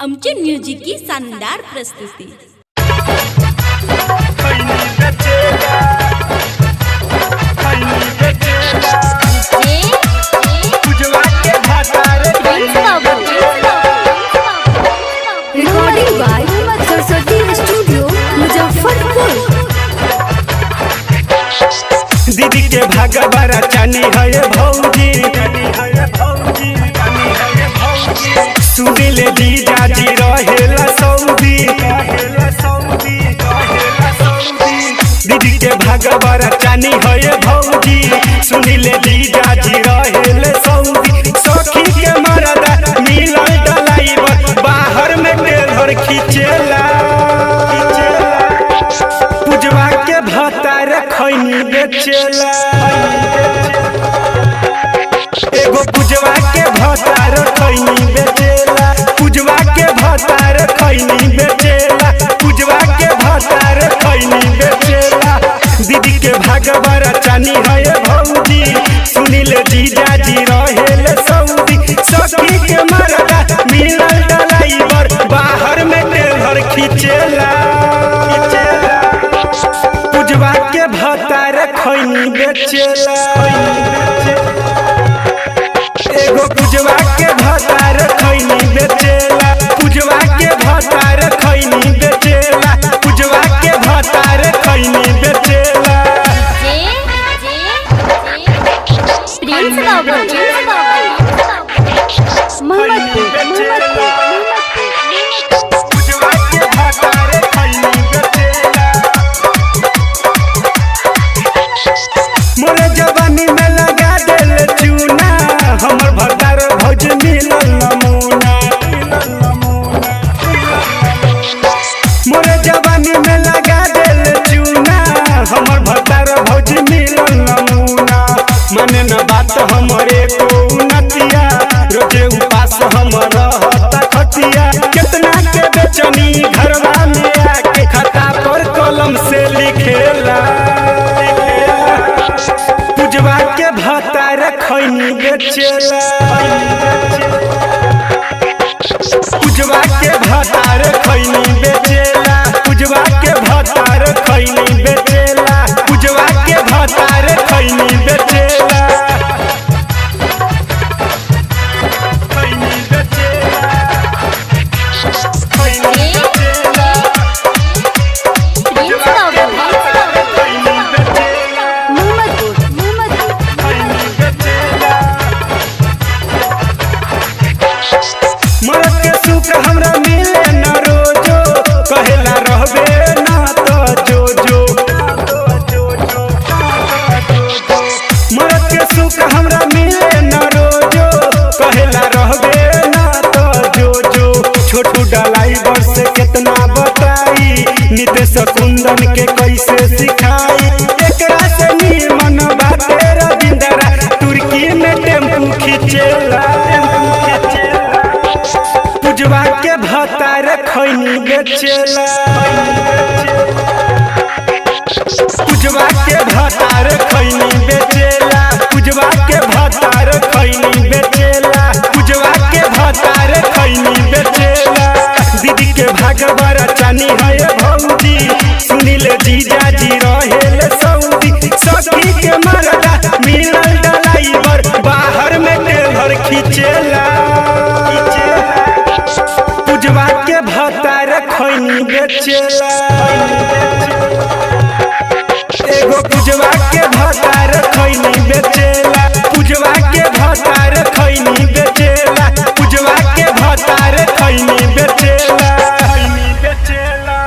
आमची म्युझिक की शानदार प्रस्तुती। Recording by Saraswati studio Muzaffarpur. दीदी के भागवारा चानी है भौजी, सुनिले जीजा जी रहेला सऊदी। दीदी के भागवारा चानी है भौजी, सुनिले जीजा जी रहेले सऊदी। सखी के मरदा मिलल डलाइवर, बाहर में टेलर खींचेला। पुजवा के भतार खैनी बेचेला, एगो पुजवा के भतार खैनी बेचेला। पुजवा के भतार खैनी बेचेला, पुजवा के भतार खैनी बेचेला। दीदी के भागवारा चानी है भौजी, सुनिल जीजा जी रहेले सऊदी। सखी के मरदा मिलल डलाइवर, बाहर में टेलर खींचेला। पुजवा के भतार खैनी बेचेला, एगो पुजवा के भतार खैनी बेचेला। पुजवा के भतार खैनी बेचेला, पुजवा के भतार खैनी बेचेला। प्रिंस बाबू, मोहम्मदपुर मोहम्मदपुर। पुजवा के भतार खैनी बेचेला। मोरे जवानी में लगा देल चूना, हमर भतार भौज मिलल नमूना। मोरे जवानी में लगा देल चूना, हमर भतार भौज मिलल नमूना। माने न बात हमरे को नतिया, रोजे उपास हम रहता खटिया। केतना के बेचनी घरवा में आके खाता पर कलम से लिखेला। पुजवा के भतार खैनी बेचेला, पुजवा के भतार खैनी बेचेला। पुजवा के भतार खैनी बेचेला, पुजवा के भतार खैनी बेचेला। खैनी बेचेला, खैनी बेचेला, प्रिंस बाबू, खैनी बेचेला, मोहम्मदपुर मोहम्मदपुर। खैनी बेचेला। मरद के सुख हमरा मिले न रोजो, कहेला रहबे न त जो जो। मरद के सुख हमरा मिले न रोजो, कहेला रहबे न त जो जो। छोटू डलाइवर से केतना बताई, नितेश कुंदन के कैसे सिखाई। एकरा से निमन बाटे रविंद्रा, तुर्की में टेम्पू खींचेला। पुजवा के भतार खैनी बेचेला, पुजवा के भतार खैनी बेचेला। पुजवा के भतार खैनी बेचेला, पुजवा के भतार खैनी बेचेला। दीदी के भागवारा चानी है भौजी, सुनिल जीजा जी रहेले सऊदी। सखी के मरदा मिलल डलाइवर, बाहर में टेलर खींचेला। पुजवा के भतार खैनी बेचेला, एगो पुजवा के भतार खैनी बेचेला। पुजवा के भतार खैनी बेचेला, पुजवा के भतार खैनी बेचेला। खैनी बेचेला।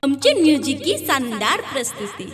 आमची म्युझिक की शानदार प्रस्तुती।